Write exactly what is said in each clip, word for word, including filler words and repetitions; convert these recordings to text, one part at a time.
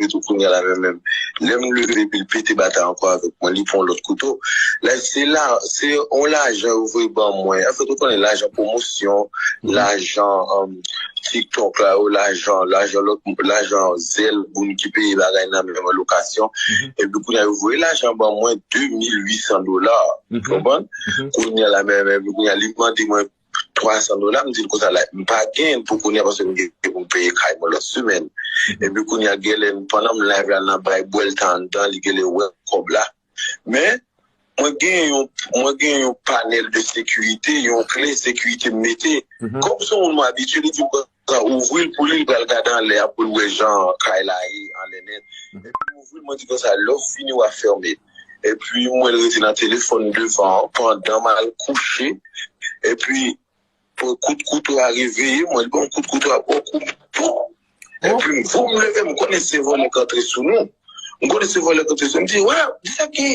tou kounye a la menm menm. Lè m leve epi l pete batay ankò avèk mwen, li pran yon lòt kouto. La, se la, se yon lajan yo voye ban mwen. Anfèt, ou konnen lajan pwomosyon, lajan um, TikTok la, yo lajan, lajan lòt, lajan zèl, moun ki peye bagay nan men mwen lokasyon. Epi kounye a, yo voye lajan ban mwen de mil uit san dola. Konprann? Kounye a la menm, epi kounye a, li mande mwen twa san dola, m di l konsa la, m pa gen pou kounye a paske m gen pou m peye kay mwen lòt semèn. Epi kounye a, genlè, pandan m live la, nan bay bwè l ta anndan, li genlè wè kòb la. Men, mwen gen yon, mwen gen yon panèl de sekirite, yon kle sekirite m mete. Kòm se yon moun mwen abitye, li di m konsa, ouvri l pou li, li pral gade anlè a pou l wè jan kay la ye anlè nèt. Epi m ouvri l, mwen di konsa, lè w fini, w a fèmen. Epi m wè l rete nan telefòn devan an pandan m al kouche. Epi, kout kouto a reveye mwen, li ban m kout kouto a, bon kou, pou. Epi m, pou m leve, m konnen se vòlè k antre sou nou. M konnen se vòlè k antre sou nou. M di, wè, di sa ki,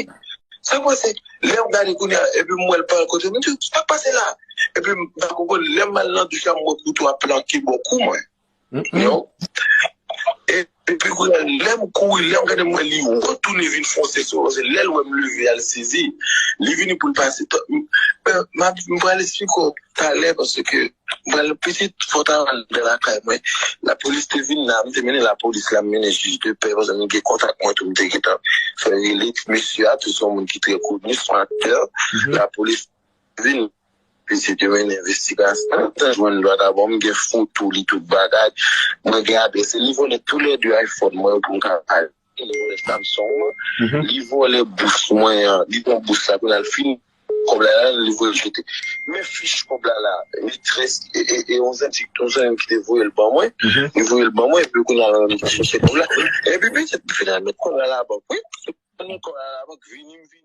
sa k pase? Lè m gade kounye a, epi m wè l pa kote, m di, sa k pase la? Epi m pa konprann, lè m al nan douch la, m wè kouto a planke bò kou mwen. Yo. E, epi kounye a, lè m kouri, lè m gade, m wè li retounen vin fonse sou mwen. Se lè l wè m leve al sezi, li vini pou l pase. M, m, m ap, m pral esplike w talè paske m pral pitit fò ta al nan lakay mwen. Lapolis te vin la, m te mennen lapolis la, m mennen jij de pè paske m gen kontak mwen tou, m te gentan fè rele ti mesye a, tou se yon moun ki trè koni, se yon aktè. Lapolis vin vizite, mennen envestigasyon. Tan jwenn lwa dabò, m gen foto li, tout bagay. Mwen gen adrès li. Li vòlè toulède iPhone mwen yo pou m ka pale. Li vòlè Samsung mwen. Li vòlè bous mwen an. Li pran bous la, kounye a l fin kòb la la, li voye l jete. Men fich kòb la la, li trè, e, e, e yon zanmi, yon zanmi ki te voye l ban mwen. Li voye l ban mwen, epi kounye a, m te chèche kòb la. Epi petèt, finalman, kòb la labank, wi. Kòb la labank, vini, m vini.